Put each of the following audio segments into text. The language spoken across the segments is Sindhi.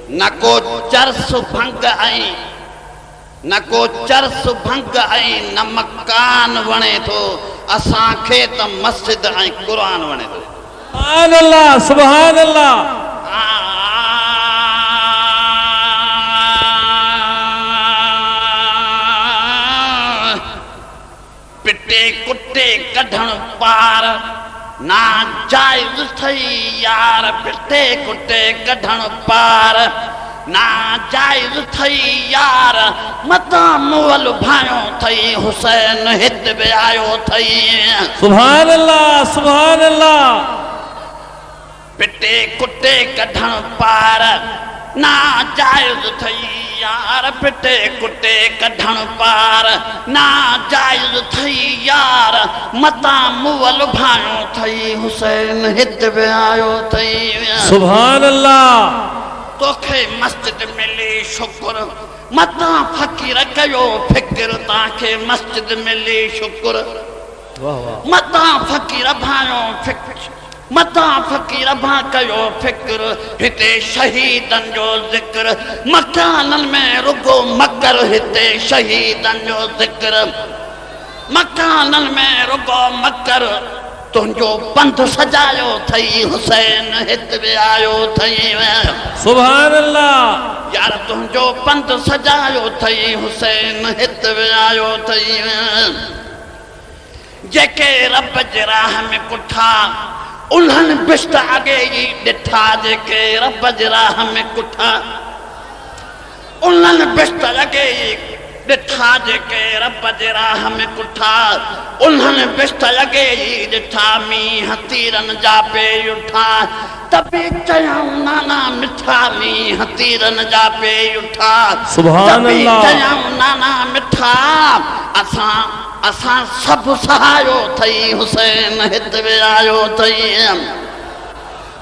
نه ڪو چرس ڀنگ ۽ نه ڪو چرس ڀنگ ۽ نه مڪان وڻي ٿو، اسان کي ته مسجد ۽ قرآن وڻي ٿو. سبحان الله سبحان الله. پٽي ڪٽي ڪڍڻ پار نا جائز ٿئي يار پٽي ڪٽي ڪڍڻ پار نا جائز ٿئي يار متان مئل ڀانيو ٿئي حسين هت به آيو ٿئي. سبحان الله سبحان الله. پٽي ڪٽي ڪڍڻ پار نا جائز ٿئي يار پٽي ڪٽي ڪڍڻ پار نا جائز ٿئي يار متان مئل ڀانيو ٿئي حسين هت به آيو ٿئي. سبحان الله. توکي مسجد ملي شڪر متان فقير ڪيو فڪر تانکي مسجد ملي شڪر متان فقير ڀانيو فڪر. متان فقير ڀان ڪيو فڪر، هتي شهيدن جو ذڪر، مڪانن ۾ رڳو مڪر، هتي شهيدن جو ذڪر، مڪانن ۾ رڳو مڪر، تنهنجو پنڌ سجايو ٿئي حسين هت به آيو ٿئي. سبحان الله. يار تنهنجو پنڌ سجايو ٿئي حسين هت به آيو ٿئي. جيڪي رب جي راهه ۾ ڪٺا، انهن بهشت اڳي ئي ڏٺا، جيڪي رب جي راهه ۾ ڪٺا، انهن بهشت اڳي ئي ڏٺا، جيڪي رب جي راهه ۾ ڪٺا، انهن بهشت اڳي ئي ڏٺا، مينهن تيرن جا پئي اٺا، ته به چيائون نانا مٺا، مينهن تيرن جا پئي اٺا، ته سبحان به الله. چيائون نانا مٺا، اسان. اسان سڀ سهايو ٿئي حسين هت ويايو ٿئي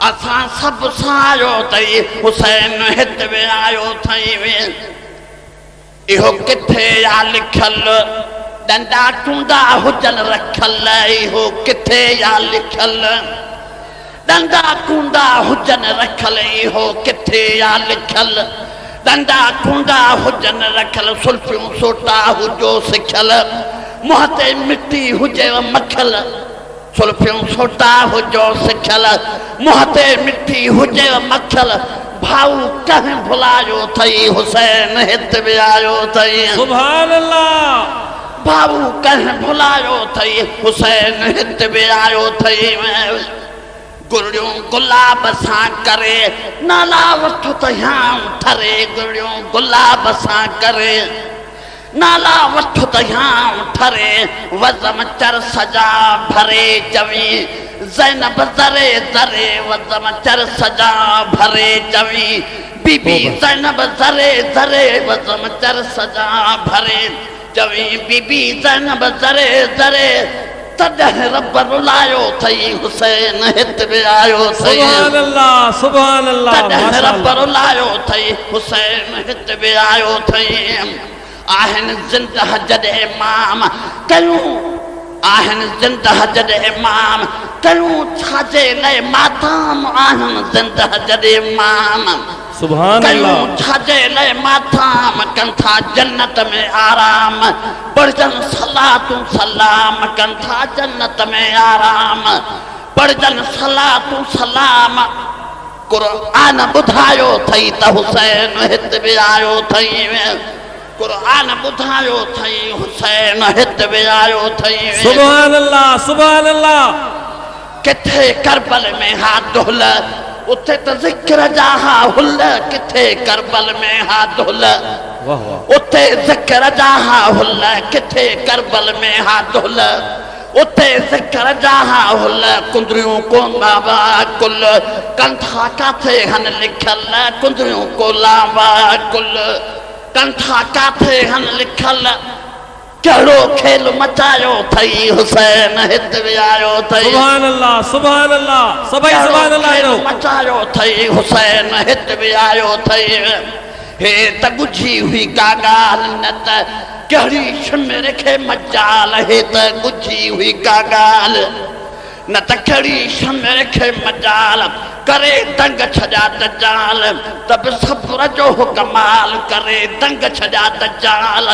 اسان سڀ سهايو ٿئي حسين هت ويايو ٿئي اهو ڪٿي آ لکيل ڏنڊا چونڊا هجن رکيل اهو ڪٿي آ لکيل ڏنڊا ڪونڊا هجن رکيل اهو ڪٿي آ لکيل ڏنڊا ڪونڊا هجن رکيل سلفيون سوٽا هجو سکيل منهن تي مٽي هجيو مکيل سلفيون سوٽا هجو سکيل منهن تي مٽي هجيو مکيل ڀائو ڪنهن ڀلايو ٿئي حسين هت به آيو ٿئي. سبحان الله. ڀائو ڪنهن ڀلايو ٿئي حسين هت به آيو ٿئي گرڙيون گلاب سان ڪري نالا وٺ ته هيانء ٺري گرڙيون گلاب سان ڪري نالا وٺ ته هيانء ٺري وزم چرس جا ڀري چوين زينب ذري ذري وزم چرس جا ڀري چوين بي بي زينب ذري ذري وزم چرس جا ڀري چوين بي بي زينب ذري ذري تڏهن رب رلايو ٿئي حسين هت به آيو ٿئي. سبحان الله سبحان الله تڏهن ماشاء رب الله. رلايو ٿئي حسين هت به آيو ٿئي. آهن زنده جڏهن امام ڪيون آهن زنده جڏهن امام ڪيون ڇاجي لئه ماتام آهن زنده جڏهن امام. سبحان ڪيون الله. ڇاجي لئه ماتام ڪن ٿا جنت ۾ آرام پڙهجن صلاتون سلام ڪن ٿا جنت ۾ آرام پڙهجن صلاتون سلام قرآن ٻڌايو ٿئي ته حسين هت به آيو ٿئي قرآن ٻڌايو ٿئي حسين هت به آيو ٿئي. سبحان الله سبحان الله. ڪٿي ڪربل ۾ ها دهل، اتي ته ذڪر جا ها هل، ڪٿي ڪربل ۾ ها دهل، اتي ذڪر جا ها هل، ڪٿي ڪربل ۾ ها دهل، اتي ذڪر جا ها هل، ڪندريون ڪولا ڪل، ڪنٺا ڪاٿي هن لکيل، ڪندريون ڪولا ڪل، ڪنٺا ڪاٿي هن لکيل. ڪهڙو کيل مچايو ٿئي حسين هت ويايو ٿئي. سبحان الله سبحان الله سڀئي ڪهڙو سبحان الله کيل چئو. مچايو ٿئي حسين هت ويايو ٿئي. هي ته ڳجهي هئي ڪا ڳالهه نه ته ڪهڙي شمر کي مجال هي ته ڳجهي هئي ڪا ڳالهه. نه ته ڪھڙي شمع کي مجال، ڪري دنگ ڇڏيا دجال، ته به صبر جو ھو ڪمال، ڪري دنگ ڇڏيا دجال،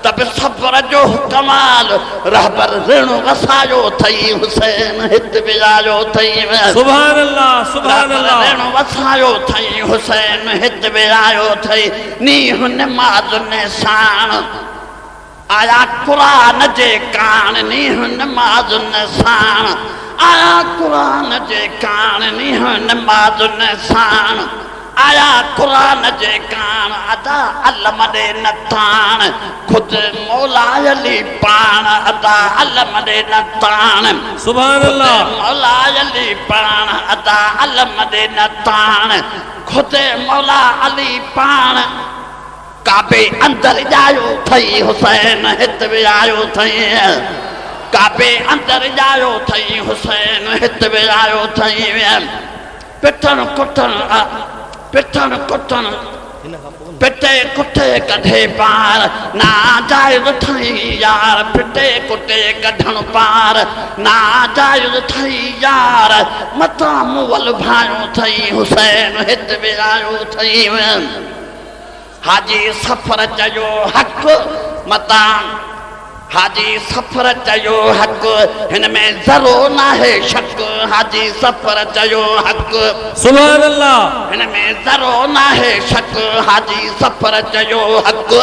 ته به صبر جو ھو ڪمال، رھبر رڻ وسايو ٿئي، حسين ھت به آيو ٿئي. سبحان الله سبحان رھبر الله. رڻ وسايو ٿئي، حسين ھت به آيو ٿئي، نينھن نمازن ساڻ. آيا قرآن جي ڪاڻ نينهن نمازن ساڻ آيا قرآن جي ڪاڻ نينهن نمازن ساڻ آيا قرآن جي ڪاڻ ادا علم ڏي نه تاڻ خود مولا علي پاڻ ادا علم ڏي نه تاڻ سبحان خود الله. مولا علي پاڻ ادا علم ڏي نه تاڻ خود مولا علي پاڻ. ڪعبي اندر ڄايو ٿئي حسين هت به آيو ٿئي ڪعبي اندر ڄايو ٿئي حسين هت به آيو ٿئي پٽڻ ڪٽڻ پٽڻ ڪٽڻ پٽي ڪٽي ڪڍي پار ناجائز ٿئي يار پٽي ڪٽي ڪڍڻ پار ناجائز ٿئي يار متان مون ڀانيو ٿئي حسين هت به آيو ٿئي. حاجي سفر چيو حق متان حاجي سفر چيو حق هن ۾ ذرو ناهي شڪ حاجي سفر چيو حق سبحان الله. هن ۾ ذرو ناهي شڪ حاجي سفر چيو حق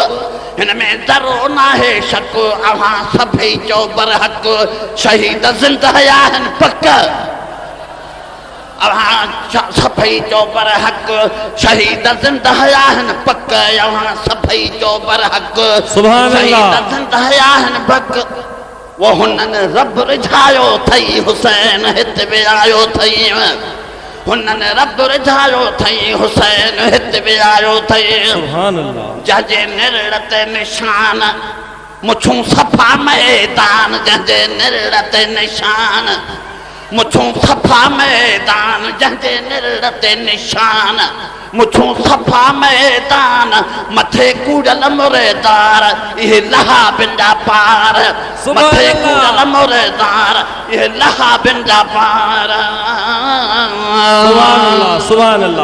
هن ۾ ذرو ناهي شڪ اوهان سڀئي چئو برحق شهيد زنده آهن پڪ. اوهان سڀئي چئو برحق شهيد زنده آهن پڪ اوهان سڀئي چئو برحق سبحان شهيد الله. زنده آهن پڪ و هنن رب رجهايو ٿئي حسين هت به آيو ٿئي هنن رب رجهايو ٿئي حسين هت به آيو ٿئي سبحان الله. جنهن جي نرڙ تي نشان مڇون صفا ميدان جنهن جي نرڙ تي نشان مڇون صفا ميدان جنهن جي نرڙ تي نشان مڇون صفا ميدان مٿي ڪوڙيل مردار اهي لهابن جا پار سبحان مٿي الله. ڪوڙيل مردار اهي لهابن جا پار. سبحان الله سبحان الله.